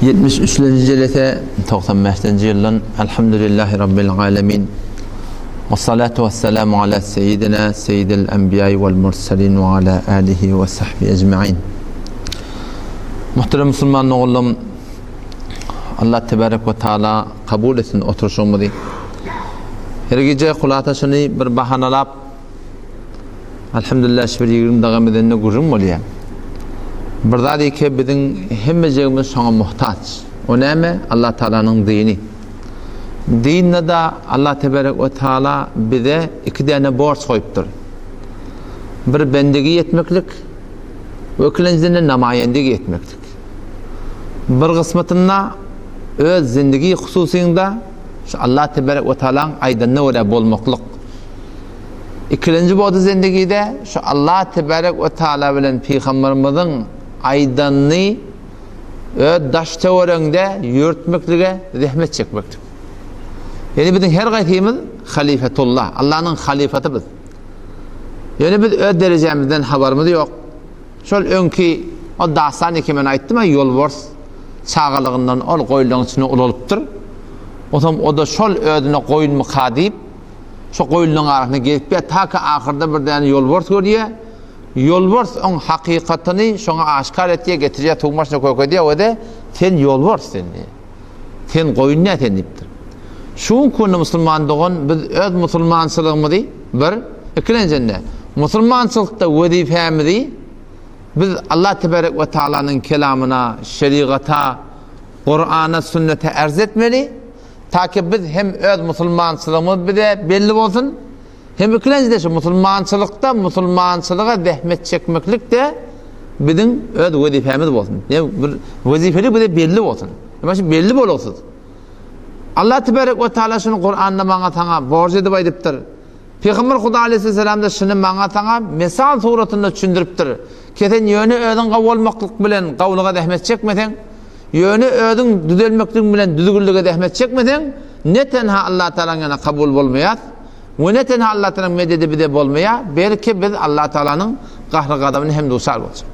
73-nji jelese 95-nji ýyldan Elhamdülillahi Rabbil Alemin. Ve salatu ve selamu ala seyyidina seyyidil enbiya vel murselin ve ala alihi ve sahbihi ecmain. Muhterem musulman oğullarım, Allah tebarek ve taala kabul etsin oturuşumyzy. Her gece hulataşyny bir bahanalap Alhamdulillah şu bir 20 daga bizende gürrüň bolýar. Bir zat eke biziň hemmejegimiz şoňa muhtaç. O näme? Allah Taalanyň dini. Dinde da Allah tebarek we taala bize iki däne borç goýupdyr. Bir bendigi etmeklik we ikilenjiden de namaýendigi etmeklik. Bir gysmatynda öz zindigi hususyňda şu Allah tebarek we taalaň aýdanyna görä bolmaklyk. Ikilenji body zendigide şu Allah tebarek we taala bilen pygamberimiziň aýdanyny öz daş töweregiňde ýörtmeklige zähmet çekmeklik. Ýöne biziň her gaýsymyz halifetullah, Allanyň halyfaty biz. Ýöne biz öz derejämizden habarymyz ýok. Şol öňki o dastan eke men aýtdym-a ýolbars çagalygyndan ol goýunlaryň içinde ulalypdyr. Otam o-da şol özüne goýunmyka diýip, Şo goýunlaryň arasynda gezip ýat, ta ki ahyrda bir däne ýolbars görýär. Ýolbars oň hakykatyny şoňa aşkar etýär, getirýär, suwuň başyna kökedýär we-de, Sen ýolbars sen diýýär. Sen goýun däl sen diýipdir. Şu günki günde musulman dogan biz öz musulmançylygymyzy bir, ikilenjende musulmançylykda wezipemizi biz Allah tebarek we taalanyň kelamyna, şerigata, Kurana, sünnete erz etmeli. Ta ki biz hem öz musulmançylygymyz bize belli bolsun, hem ikilenjide şu musulmançylykda musulmançylyga zähmet çekmeklik-de biziň öz wezipemiz bolsun. Ýa bir wezipelik bize belli bolsun. Emma şu belli bolupsyz. Allah tebarek we taala şuny Kuranda maňa saňa borç edip aýdypdyr. Pygamber Huda aleyhisselam da şuny maňa saňa mesal suratynda düşündiripdir. Ki sen ýöne özüň gawy bolmaklyk bilen gawulyga zähmet çekmeseň, Ýöne özüň düzelmekligiň bilen düzgünlige zähmet çekmeseň, ne tenha Allah Taalanyň ýanynda kabul bolmaýas we ne tenha Allah Taalanyň mededi bize bolmaýar, belki biz Allah Taalanyň gahry-gazabyna hem duçar boljak.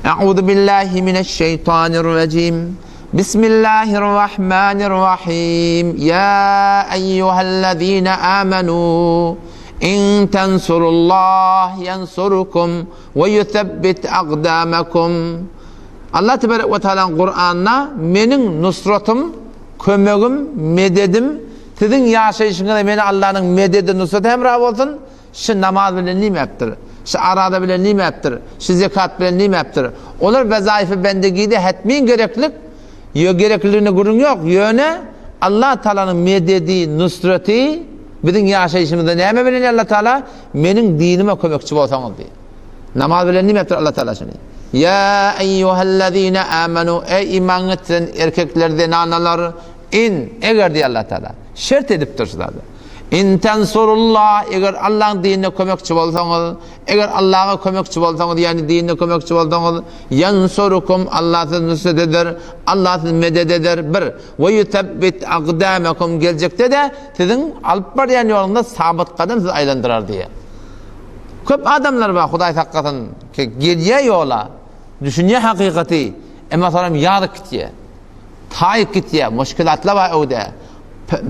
A'uzu billahi mineşşeýtanirrajim. Bismillahirrahmanirrahim. Ya eyyuhellezine amenu in tensurullah yansurkum we yusebbit aqdamakum. Allah tebarek we taalaň Kuranda meniň nusratym, kömegim, mededim siziň ýaşaýşyňyza meni Allanyň mededi, nusraty hemra bolsun, şi namaz bilen diýmäpdir, şi araza bilen diýmäpdir, şi zekat bilen diýmäpdir. Olar wezaýfy bendigide hetmin gereklik, ýo gerekliligine gürrüň ýok, ýöne Allah taalanyň mededi, nusraty biziň ýaşaýşymyzda näme bilen Allah taala meniň dinime kömekçi bolsaňyz diýýär. Namaz bilen diýmepdir Allah Taala şuny. Ýa eýýuhellezine amanu eý iman getiren erkekler zenanalar in eger diýär Allah Taala. Şert edipdir şu zady. In tensurullah eger Allahyň dinine kömekçi bolsaňyz, eger Allaha kömekçi bolsaňyz, ýagny dinine kömekçi bolsaňyz, ýansurukum Allah sizi nusret eder, Allah sizi medet eder. Bir we yusabbit aqdamakum geljekde-de siziň alyp barýan ýoluňyzda sabyt gadam sizi aýlandyrar diýär. Köp adamlar bar, Hudaý saklasyn, ki gelýär ýola, düşünýär hakykaty, emma soňam ýazyp gitýär. Taýyp gitýär, muşkilatlar bar öwde.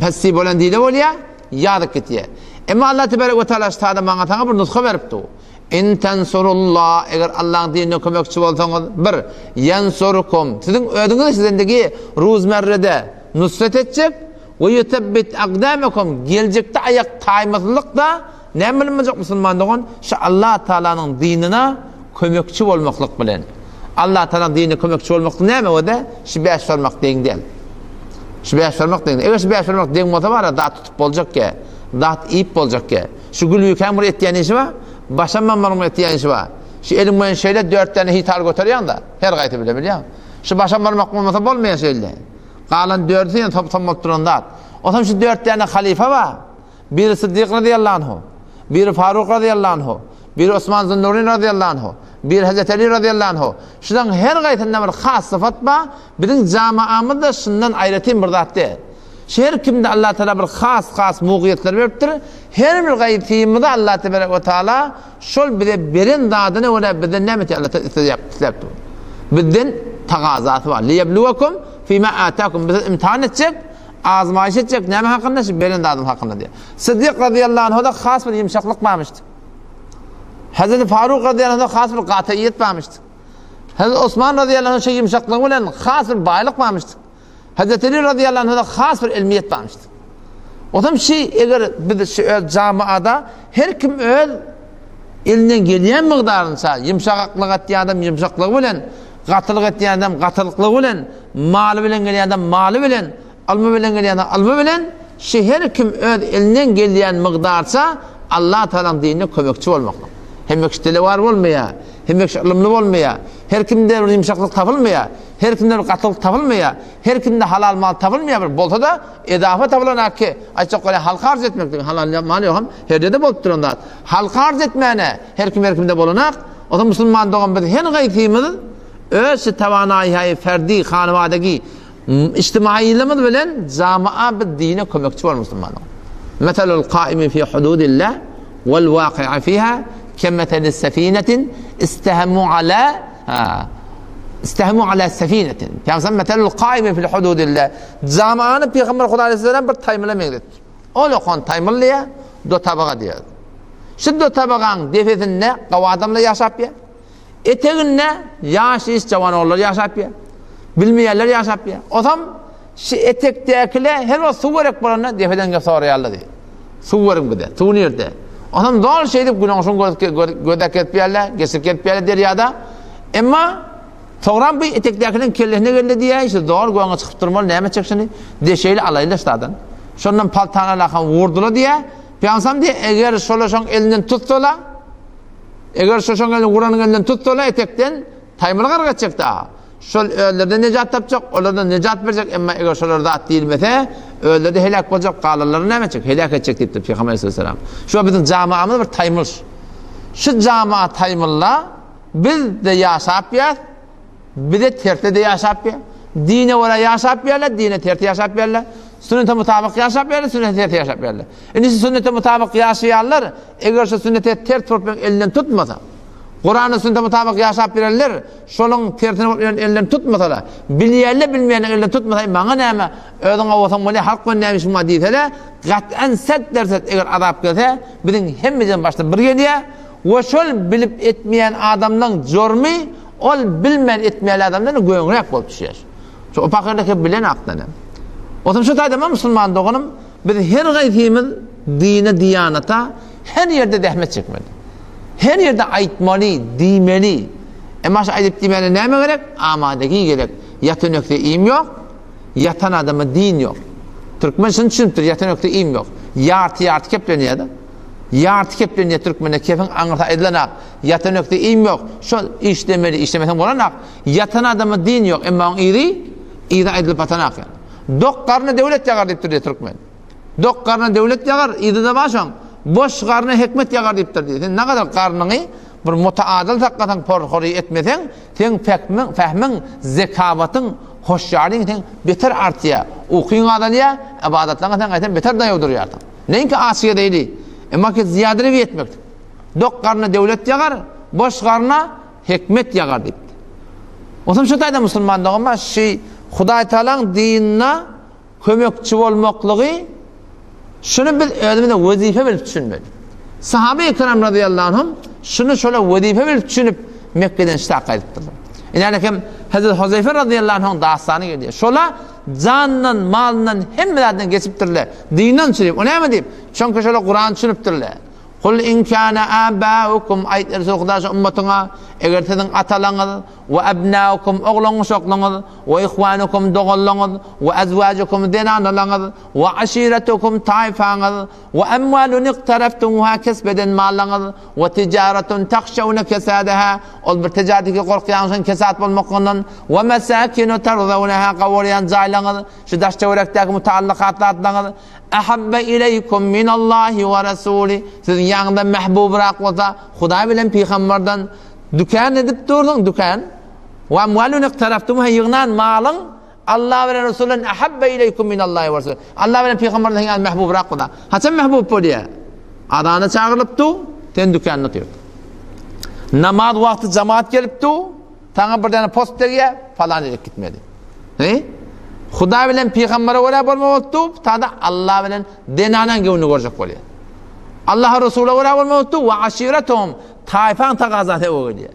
Pessi bolan diýle bolýar, ýazyp gitýär. Emma Allah tebarek we taala ştada maňa saňa bir nusga beripdi. In tansurullah, eger Allahyň dinine kömekçi bolsaňyz, bir, yansurkum, siziň özüňiz zindigi ruzmerrede nusret etjek, we yusabbit aqdamakum, geljekde aýak taýmazlyk-da Näme bilen boljak musulman dogan? Şu Allah Taalanyň dinine kömekçi bolmaklyk bilen. Allah Taalanyň dinine kömekçi bolmaklyk näme o-da? Şu bäş barmak deň däl. Şu bäş barmak deň. Eger şu bäş barmak deň bolsa bar, zat tutup boljak ýa, zat iýip boljak ýa. Şu Gülbikäň bir etýän işi bar, Başam barmagyň bir etýän işi bar. Şu eliň bilen şeýle dört däne hital göterýäň-de, her gaýsy bile bilýäň. Şu başam barmak bolmasa bolmaýar şeýle. Galan dördüsi ýene top-tom bolup duran zat. Onsoň şu dört däne halyfa bar. Biri Syddyk razyýallahu anhu, biri Faruk razyýallahu anhu, biri Osman Zunnurin razyýallahu anhu, biri Hezreti Ali razyýallahu anhu. Şularyň her gaýsynda bir has syfat bar. Biziň jamaamyzda şundan aýratyn bir zat däl. Şu her kimde Allah Taala bir has-has mugyýetler beripdir. Her bir gaýsymyza Allah tebarek we taala şol bize beren zadyna görä bizden näme etýär Allah Taala isläp, isläp dur. Bizden tagazasy bar. Liyebluwekum. Fima atakum bizi imtihan etjek, azmaýyş etjek näme hakynda? Şu beren zadym hakynda diýýär. Siddik razyýallahu anhuda has bir ýumşaklyk barmyşdy. Hazreti Faruk razyýallahu anhuda has bir gataýyýet barmyşdy. Hazreti Osman razyýallahu anhu şu ýumşaklygy bilen has bir baýlyk barmyşdy. Hazreti Ali razyýallahu anhuda has bir ilmiýet barmyşdy. Otam şi eger biz şu öz jamaada her kim öz elinden gelýän mukdarynça ýumşaklyk etýän adam ýumşaklygy bilen, gatylyk etýän adam gatylyklygy bilen, maly bilen gelýän adam maly bilen, ylmy bilen gelýän adam ylmy bilen, şi her kim öz elinden gelýän mukdarça Allah Tagalaň dinine kömekçi bolmaklyk. Hemme kişi dilewar bolmaýar, hemme kişi ylymly bolmaýar, her kimde bir ýumşaklyk tapylmaýar, her kimde bir gatylyk tapylmaýar, her kimde halal mal tapylmaýar bir bolsa-da edafa tapylan aki aýtjak bolýan halka arz etmek diýen halal mal ýok hem her ýerde bolup duran zat. Halka arz etmäne her kim her kimde bolanak. Ozan musulman dogan biz her gaýsymyz öz şu tawanaýy ferdi hanawadagi Ijtimailimiz bilen jamaa biz dine kömekçi bol musulmanlar. Meselul kaimi fi hududillah wal waqi'a fiha kemeselis sefinetin istehemu ala ha istehemu ala sefinetin. Peygamber meselul kaimi fi hududillah. Jamaany Peygamber Hudaý aleyhisselam bir taýmyla meňzetdi. Ol okan taýmyl diýär, do tabaga diýär. Şu do tabagaň defesinde gawy adamlar ýaşap ýa. Eteginde ýaş iş jawan ogullar ýaşap ýa. Bilmeýänler ýaşap ýa. Osam şu etekdäkile her wagt suw gerek bolanda depeden gelip soraýarlar diýip. Suw beriň bize. Suw nirde? Osam zol şeýdip güneşiň gözäk gezip ýärler, geçirip gelip ýärler derýada. Emma soňram bu etekdäkiniň kellesine geldi diýýär, şu zol göňe çykyp durmaly, näme etjek şuny? Deşeýli alaýly ştadan. Şondan paltany alakam vurdular diýýär. Pygamberimiz diýýär, eger şolar şoň elinden tutsala, Eger şo şoň elini guranyň elinden tutsalar etekden taýmyl gark etjek daha. Şol özlerden nejat tapjak, olardan nejat berjek, emma eger şolar zat diýilmese, özleri heläk boljak, galanlary näme etjek? Heläk etjek diýipdir Pygamber aleyhisselam. Şu biziň jamaamyz bir taýmyl. Şu jamaa taýmylla biz de ýaşap ýas, Bize terse-de ýaşap ýa. Dine görä ýaşap ýerler, dine tersi ýaşap ýerler. Sünnete mutabyk ýaşap ýerler, sünnete tersi ýaşap ýerler. Indi şu sünnete mutabyk ýaşaýanlar, eger şu sünnete ters bolup ýören elinden tutmasa, Kurana sünnete mutabyk ýaşap ýörenler, şolaryň tersine bolup ýören elinden tutmasalar, bilýänler bilmeýänler elinden tutmasa, maňa näme, özüň gowasaň bolýar, halk bilen näme işiň bar diýseler, gat'an set derset eger azap gelse, biziň hemmejigiň başyna bir gelýär we şol bilip etmeýän adamlaryň jormy Ol bilmän etmeli adamdan göňräk bolup düşýär. Şu o pahyrdaki bilen akdan hem. Otam şu taýda musulman doganym biz her gaýsymyz dine diýanata her ýerde zähmet çekmeli. Her ýerde aýtmaly, diýmeli. Emma şu aýdyp diýmäne näme gerek? Amadegi gerek. Ýatan ökde iým ýok, ýatan adama din ýok. Türkmen şuny düşünipdir, ýatan ökde iým ýok. Ýarty-ýarty keplenýär-de. Ýarty keplenýär türkmende kefiň aňyrsy aýdylanak. Ýatan ökde iým ýok. Şol işlemeli, işlemeseň bolanak. Ýatan adama din ýok, emma oň yzy, yzy aýdylyp batanak ýa. Dok garna döwlet ýagar diýipdir diýýär türkmen. Dok garna döwlet ýagar, yzy-da bar şoň. Boş garna hikmet ýagar diýipdir diýýär. Sen nagadar garnyňy bir mutaadyl saklasaň, porhory etmeseň, seň pähmiň, pähmiň, zekawatyň, hoşýaryň seň beter artýar. Ukyň azalýar, ybadatlaryňa sen gaýtam beter daýaw durýarsyň. Neňki aç gezeýli, emma ki zyýadylyk etmeklik. Dok garna döwlet ýagar, boş garna hikmet ýagar diýipdi. Onsoň şu taýda musulman doganlar şi Hudaý Tagalaň dinine kömekçi bolmaklygy şuny biz özümize wezipe bilip düşünmeli. Sahabe-i kiram razyýallahu anhum şuny şola wezipe bilip düşünip Mekgeden şytak gaýdypdyrlar. Ine hem Hazreti Huzeyfe razyýallahu anhuň dastany gelýär. Şola jandan, malyndan hemme zatdan geçipdirler. Dinden çyryp, o näme diýip? Çünki şola Kurany düşünipdirler. Kul in kana abaukum aýt Resul Huda şu ummatyňa, eger siziň atalaňyz we abnaukum oglan-uşaklaryňyz we ihwanukum doganlaryňyz we azwajukum zenanalaryňyz we aşiretukum taýfaňyz we amwalun iqtaraftumuha kesp eden mallaryňyz we tijaratun tahşawna kesadaha ol bir tijaretki gorkýaňyz şoň kesat bolmaklygyndan we mesakinu tarzawnaha gowurýan jaýlaryňyz şu daş-töwerekdäki mutaallykat zatlaryňyz Ahabbe ileýkum minallahi we rasuli, siziň ýanyňyzda mähbubrak bolsa, Hudaý bilen pygamberden dükän edip durduň, dükän. We amwalun iqtaraftumuha ýygnan malyň Allah bilen Resuldan ahabbe ileýkum minallahi we rasuli. Allah bilen pygamberden siziň ýanyňyzda mähbubrak bolsa. Haçan mähbub bolýar? Azana çagyrylyp dur, sen dükände otyrdyň. Namaz wagty jemaat gelip dur, Saňa bir däne post degýär, falan ýere gitmeli. He? Hudaý bilen pygambere görä bolmaly bolupdy, bu tada Allah bilen zenanaň göwnüni görjek bolýar. Allaha Resula görä bolmaly bolupdy, we aşiretehum, taýfaň tagazasy öwe gelýär.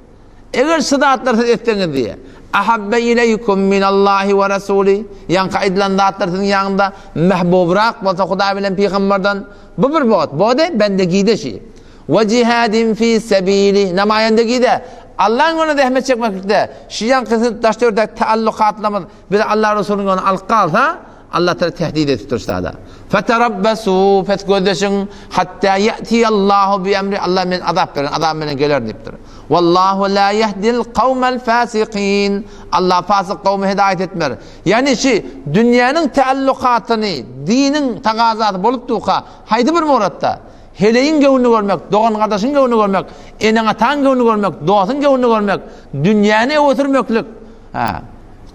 Eger şu zatlary siz etseňiz diýýär. Ahabbe ileýkum minallahi we rasuli, ýaňky aýdylan zatlar siziň ýanyňda mähbubrak bolsa Hudaý bilen pygamberden, bu bir bot, bode bendegide şi. We jihadin fi sebili, namaýandegide, Allaň ýolunda zähmet çekmeklikde, şu ýaňky siz daş-töwerekdäki taallukatlarymyz bizi Allah Resulynyň ýoluna alyp galsa, Allah Teala tehdit edipdir şu zada. Feterabbasu, pes gözleşiň, hatta ýa'tiyallahu bi emri, Allah men azap beren, azap bilen geler diýipdir. Wallahu la yehdil kawmel fasikin. Allah fasyk kowmy hidaýat etmer. Ýani şu dünýäniň taallukatyny, diniň tagazasy bolup durka, haýsy bir muratda heleýiň göwnüni görmek, dogan-gardaşyň göwnüni görmek, eneň-ataň göwnüni görmek, dostuň göwnüni görmek, dünýäni öňe sürmeklik, ha,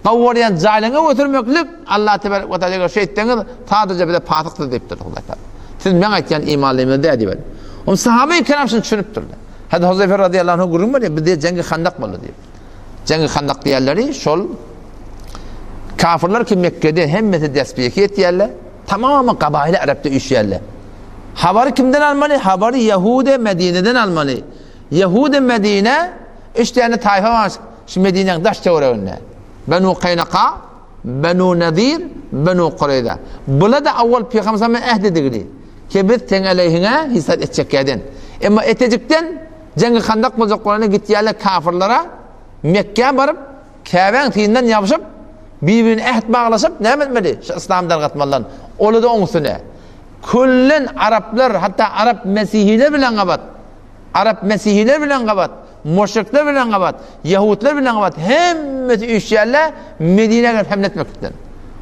Gowy görýän jaýlaryňa götürmeklik Allah tebarek we taala eger şeýtseňiz sadaja bize pasyksyz diýipdir Hudaý taala. Siz meň aýtýan imanlymyz däl diýip. Oň sahabe kiram şuny düşünipdirler. Hadi Huzeyfe radıyallahu anh gürrüň berýär, bizde jengi Handak boldy diýip. Jengi Handak diýenleri şol kafirler ki Mekke'de hemmesi desbiki etýärler. Tamamy gabaýly Arapda üýşýärler. Habary kimden almaly? Habary Ýahude Medineden almaly. Ýahude Medine üç tane taýfa bar. Şu Medinäň daş töwereginde. Benu Kaýnaka, Benu Nadir, Benu Kureýza. Bula-da awwal Pygamber bilen äht edigdi. Ki biz seň aleýhiňe hiç zat etjek ýaden. Emma etejikden jeňi Handak boljak bolanda gitýärler kafirlara Mekgä baryp, Käbäň syndan ýapyşyp, bir-birine äht baglaşyp, näme etmeli? Şu yslamy dargatmalydan. Ola-da oň üstüne. Küllen araplar, hatda arap mesihiler bilen gabat. Arap mesihiler bilen gabat, muşrikler bilen gabat, ýahudlar bilen gabat hemmesi üýşýärler Medinä gelip hemle etmeklikden.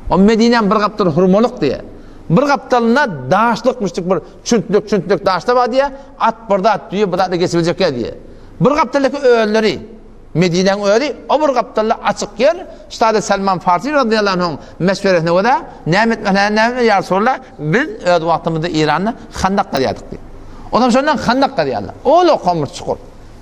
O Medinäň bir gapdaly hurmalyk diýýär. Bir gapdalynda daşlyk müşrik bir çüntlik çüntlik daşlar bar diýýär. At bir zat, düýe bir zatla geçibiljek ýer diýýär. Bir gapdaldaky özleri Medinäň özi, o bir gapdalda açyk ýer, ştada Salman Farsi radiyallahu anhuň meşweresine görä, näme etmeli, näme etmeli ýa Resulallah, biz öz wagtymyzda Eýranda handak gazýardyk diýip. Onam şondan handak gazýarlar. Ol okan bir çukur.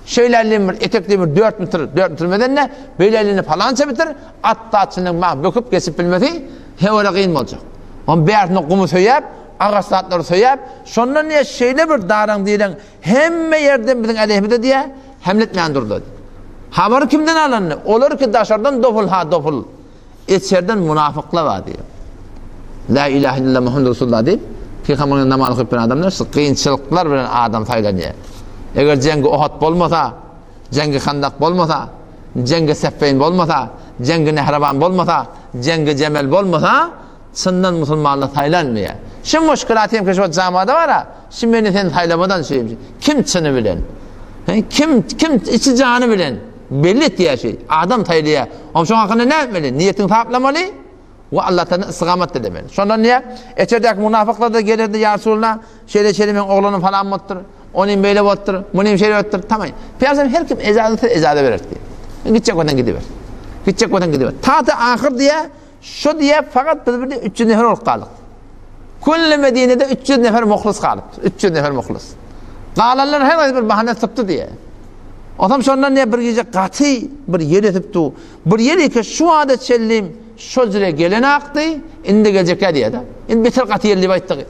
Şeýle bir etekli bir 4 metr, 4 metr medende, beýle palança metr, at daçynyň ma böküp geçip bilmesi hewele gyn boljak. On bärsine gumy söýäp, agaç zatlary söýäp, şondan niýe şeýle bir daraň diýlen Hemme ýerden biziň äleyhimize diýä, hemle etmän durlar. Habary kimden alyndy? Olar ki daşardan doful ha doful. Içerden munafyklar bar diýip. La ilahe illallah Muhammed Resulullah diýip, pygamberiň namaz okup bilen adamlar şu kynçylyklar bilen adam saýlanýar. Eger jengi Uhud bolmasa, jengi Handak bolmasa, jengi Seffeyn bolmasa, jengi Nehraban bolmasa, jengi Jemel bolmasa, Çyndan musulmanlar saýlanmaýar. Şu muşkilat hem ki şu jamada bar-a, şu meni sen saýlamadan şeýim. Kim çyny bilen? Kim kim içi jany bilen belli etýär şeý. Adam saýlaýar. Oň şoň hakynda näme etmeli? Niýetini saplamaly we Allahdan istigamat dilemeli. Şondan niýe? Eçerdäki munafyklar da gelerdi ýa Resulullah, şeýle şeýle meň oglanym falan bolupdyr. Onym beýle bolupdyr, munym şeýle bolupdyr. Tamam. Peygamber her kim ejaza ejaza bererdi. Gitjek bolsaň gidiber. Gitjek bolsaň gidiber. Ta-ta ahyr diýe Şu diýýär, fakat biz birde 300 nefer bolup galdyk. Külli Medinede 300 nefer muhlis galypdyr. 300 nefer muhlis. Galanlar her haýsy bir bahana sypdy diýýär. Otam şondan diýýär, bir gije gaty bir ýel esipdi. Bir ýel eke şu wada çenli şol jire gelen akdy, indi geljekkä diýýär-de. Indi beter gaty ýel diýip aýtdy.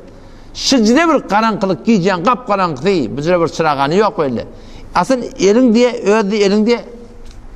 Şijre bir garaňkylyk, gijäň gap-garaňkysy, bu jire bir çyragany ýok belli. Asyl eliň diýe, öz diýe, eliň diýe,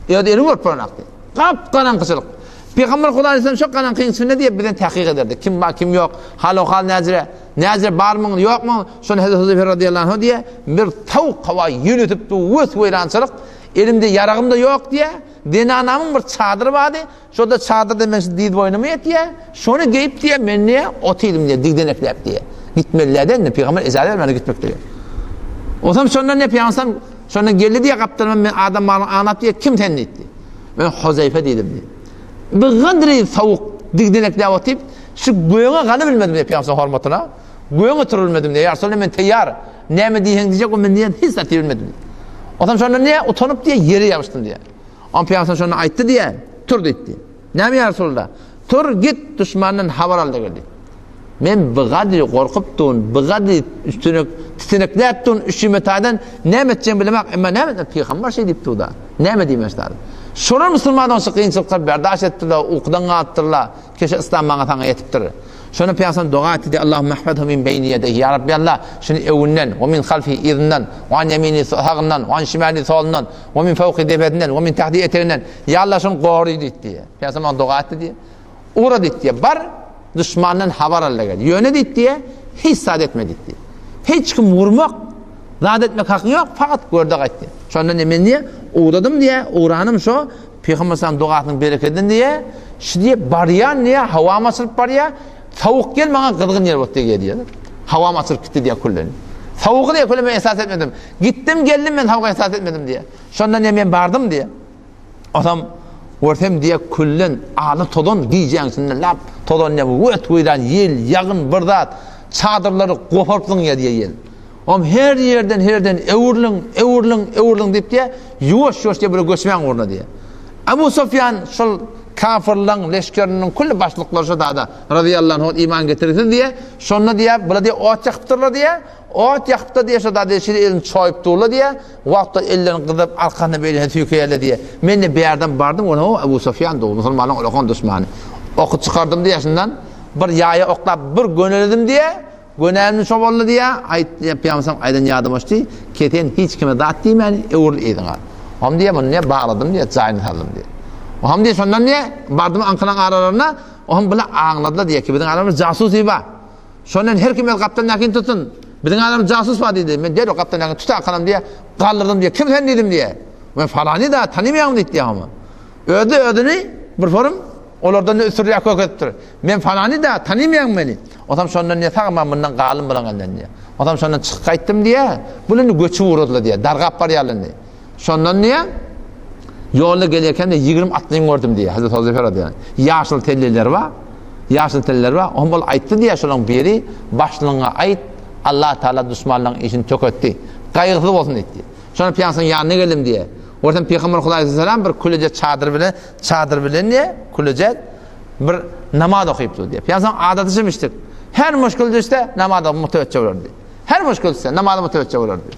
öz eliň görüp bolan akdy. Gap-garaňkyçylyk. Pygamber Huda aleyhisselam şo garaňkyň içinde diýip bizden tahkyk ederdi. Kim bar, kim ýok, hal-ohal näjire, näjire barmyň, ýokmyň? Şony Hazreti Huzeyfe radıyallahu anh diýe, bir sowuk howa ýel ötüpdi, wes weýrançylyk, elimde ýaragym da ýok diýe, zenanamyň bir çadyry bardy, şo-da çadyrda men şu diz boýnuma ýetýä, şony geýip diýe, men diýe, otydym diýe, digdenekläp diýe. Gitmeli indi, pygamber ejaza bermedi gitmek diýe. Osam şondan ne pygamber şondan geldi diýe gapdalyma men adam baryny aňlap diýe, kim sen diýdi. Men Huzeyfe diýdim diýdi. Bir gadry sowuk digdenekläp otyp, şu göňe galybilmedim diýip Pygamber hormatyna. Göňe oturybilmedim diýip. Ýa Resulallah men teýýar. Näme diýseň diýjek, men diýen hiç zat diýbilmedim diýip. Otam şonda näme utanyp diýe ýere ýapyşdym diýe. Oň Pygamber şonda aýtdy diýe, tur diýdi. Näme ýa Resulallah? Tur git duşmandan habar al diýdi. Men bigadry gorkupdun, bigadry üstüne titinekläpdun, üşüme taýdan näme etjegimi bilemok, emma näme etmeli, pygamber şeý diýip dur-da. Näme diýmeli şu zada? Şolar musulmanlar şu kynçylyklary berdaş etdiler, ukudan galypdyrlar. Keşe yslam maňa saňa ýetipdir. Şonda pygamber doga etdi, Allahumma ihfazhu min beýni ýedeýhi. Ýa Rabbi Allah, şuny öňünden, we min halfi yzyndan, we an ýemini sagyndan, we an şimali solundan, we min fawki depesinden, we min tahti eteginden. Ýa Allah şuny gory diýdi. Pygamber maňa doga etdi diýdi. Ugra diýdi, bar duşmandan habar al gel. Ýöne diýdi, hiç zat etme diýdi. Hiç kim vurmak, zat etmek hakyň ýok, fakat görde gaýt diýdi. Şonda ne men diýe, ugradym diýe, ugranym şo Pygamber sallam dogasynyň berekedinden diýe, şu diýe barýan diýe, howam açylyp barýa, sowuk gel maňa gyzgyn ýer bot diýe diýe. Howam açylyp gitdi diýe küllen. Sowugy diýe küllen men esas etmedim. Gitdim geldim men sowuga esas etmedim diýe. Şonda ne men bardym diýe. Osam görsem diýe küllen aly tozan gijäň içinde lap tozan diýe wet weýran ýel ýagyn bir zat çadyrlary goparyp zyňýar diýe ýel. Om her ýerden herden öwrüliň öwrüliň öwrüliň diýip diýe ýuwaş ýuwaş diýe bir göçmäň ugruna diýe. Abu Sufýan şol kafirlaryň leşgeriniň külli başlyklary şo dada razyýallahu anhu iman getirsiz diýe şonda diýe bula diýe ot ýakypdyrlar diýe ot ýakypdyr diýe şo dada şeýle elini çoýup durlar diýe Wagtda ellerini gyzyp, arkasyna beýlesine süýkeýärler diýýär. Men-de bärden bardym, ol ho, Ebu Sufýan dogry, musulmanlaryň ullakan duşmany. Oky çykardym diýýär şundan, bir ýaýa oklap, bir göneledim diýýär. Gönämni şo boldy diýýär. Aýt, diýýär, Pygamber aýdan ýadyma düşdi, ki sen hiç kime zat diýmän, öwrül yzyňa. Hom diýýär, muny diýýär, bagladym diýýär, jaýyna saldym diýýär. Hom diýýär, şondan diýýär, bardym aňkylaň aralaryna, hom bular aňladylar diýýär ki, biziň aramyzda jasusy bar. Şondan her kim öz gapdalyndakyny tutsun. Biziň aramyzda jasus bar diýdi. Men derrew gapdalyndakyny tutarkanam diýýär, galdyrdym diýýär. Kim sen diýdim diýýär. Men falany da tanymaýaňmy diýdi diýýär oňa. Özi özüni bir forum olardan da üstürräk görkezipdir. Men falany da tanymaýaňmy meni? Otam şondan diýýär, sag aman mundan galym bilen elden diýýär. Otam şondan çykyp gaýtdym diýýär. Bular indi göçüp ugradylar diýýär. Dargap barýarlar indi. Şondan diýýär, ýolda gelýärkäm diýýär, 20 atlyny gördüm diýýär. Hazreti Huzeýfe radiyallahu anh. Ýaşyl telleleri bar. Ýaşyl telleleri bar. Oňa ol aýtdy diýýär, şolaryň biri başlygyňa aýt, Allah Taala duşmanlaryň işini töketdi. Gaýgysyz bolsun diýdi. Şonda pygamberyň ýanyna geldim diýýär. Görsem pygamber Hudaý sallam bir küleje çadyr bilen, çadyr bilen diýýär, küleje bir namaz okypdy diýýär. Pygamber adaty şemişdik. Her müşkil düşse namaza mütewecceh bolardy. Her müşkil düşse namaza mütewecceh bolardy.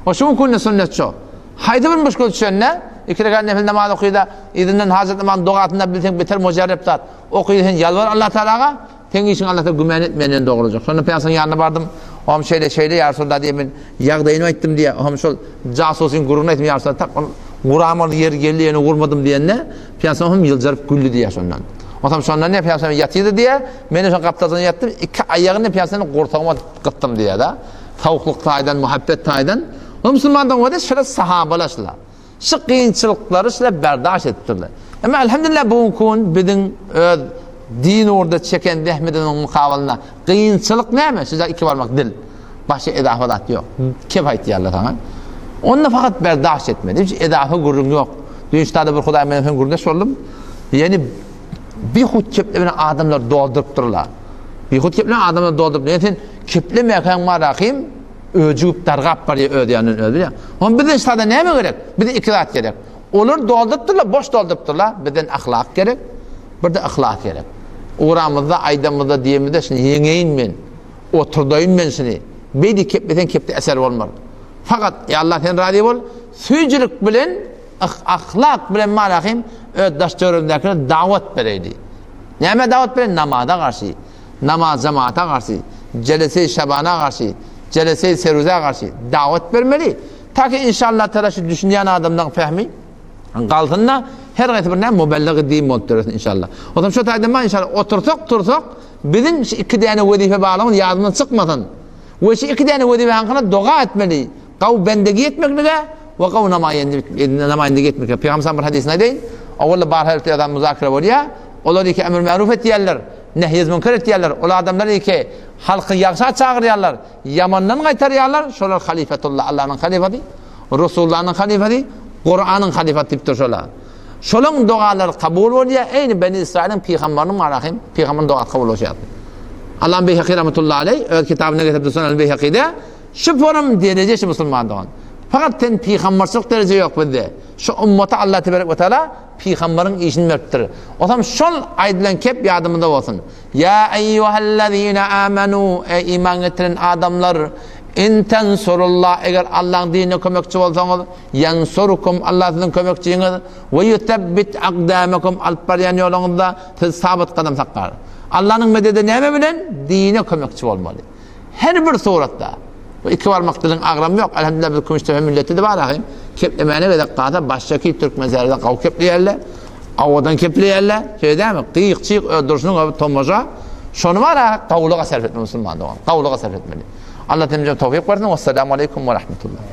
O şu günde sünnet şo. Haýsy bir müşkil düşende iki rekat nefil namaz okyda, yzyndan hajat namaz dogasynda bilseň beter mujarrep zat. Okyda sen ýalbar Allah Tagalaga, seň işiň Allah Tagala gümän et menden dogrujak. Şonda pygamberyň ýanyna bardym. Oňam şeýle şeýle ýa Resulallah diýe men ýagdaýyny aýtdym diýe. Oňam şol jasusyň gürrüňini aýtdym ýa Resulallah tak ol guramaly ýeri geldi ýöne gurmadym diýende pygamber hem ýyljaryp güldi diýe şondan. Onsoň şondan diýe pygamber ýatydy diýe. Men şoň gapdalynda ýatdym. Iki aýagyny pygamberyň gursagyma gytdym diýe da. Sowuklyk taýdan, muhabbet taýdan. O musulmandan bolsa şolar sahabalar şular. Şu kynçylyklary şular berdaş edipdirler. Emma elhamdülillah bu günki gün biziň öz din ugrunda çeken zähmetimiziň mukabalynda kynçylyk näme? Şu iki barmak dil. Başga edafa zat ýok. Kep aýtýarlar saňa. Onda fakat berdaş etmeli. Hiç edafa gürrüň ýok. Dün ştada bir Hudaý menen hem gürrüňdeş boldum. Ýani bihut keplemene adamlar doldurypdyrlar. Bihut keplemene adamlar dolduryp. Ne sen keplemäkäň marahim öjügip dargap barýar öz ýanyndan özi bilýär. Onda bizden ştada näme gerek? Bize iki zat gerek. Olar doldurypdyrlar, boş doldurypdyrlar. Bizden ahlak gerek, bir de yhlas gerek. Ugramyzda, aýdamyzda, diýemizde şuny ýeňeýin men, oturdaýyn men şuny. Beýdi kepleseň kepde eser bolmar. Fakat ýa Allah sen razy bol, süýjülik bilen, ahlak bilen malahym öz daş töweregindäkilere dawat bereýdi. Näme dawat bereýin? Namaza garşy. Namaz jemaata garşy, jelese-i şabana garşy, jelese-i seruzä garşy dawat bermeli. Ta ki inşallah teala şu düşünýän adamlaryň fehmi galsyn-da, her haýsy bir näme mubellig-i din bolup döresin inşallah. O zaman şu taýdan bar inşallah otursak tursak biziň şu iki däne wezipe barlygymyz ýadymyzdan çykmasyn. We şu iki däne wezipe hakyna doga etmeli. Gawy bendegi etmeklige we gawy namaýendigi etmeklige. Pygamber bir hadysyn aýdaýyn. Owalda bar her adam muzakere bolýar. Olar iki emr märuf etýärler, nehyez münker etýärler. Ol adamlar iki halky ýagşa çagyrýarlar, ýamandan gaýtarýarlar. Şolar halyfetullah, Allanyň halyfasy, Resulullanyň halyfasy, Kuranyň halyfasy diýipdir şolar. Şolaň dogalary kabul bolýar. Eýni Beni Israiliň pygamberiniň marahym, pygamberiň dogasy kabul bolýar. Allam Beýhaki rahmetullahi aleý öz kitabynda getiripdir Sunan Beýhakide. Şu forum dereje şu musulman dogan. Fakat sen pygamberçilik dereje ýok bizde. Şu ummata Allah tebarek we taala. pygamberiň işini beripdir. Otam şol aýdylan kep ýadymyzda bolsun. Ýa eýýuhellezine amenu, eý iman getiren adamlar, in tensurullah, eger Allaň dinine kömekçi bolsaňyz, ýensurkum, Allah siziň kömekçiňiz, we ýusebbit akdamakum, alyp barýan ýoluňyzda sizi sabyt gadam saklar. Allanyň mededi näme bilen? Dine kömekçi bolmaly. Her bir suratda. Bu iki barmak diliň agramy ýok. Elhamdülillah biz Kümüşdepe milleti-de bar ahym. Keplemäne gezek galsa başşaki türkmenlerde gawy kepleýärler. Owadan kepleýärler. Şeýle dälmi? Gyýyk-çyýyk öz durşunyň özi tomaşa. Şony bar a gawulyga sarp etmeli musulman dogan. Gawulyga sarp etmeli. Allah hemmämize towfyk bersin. Wessalamu aleýkum we rahmetullah.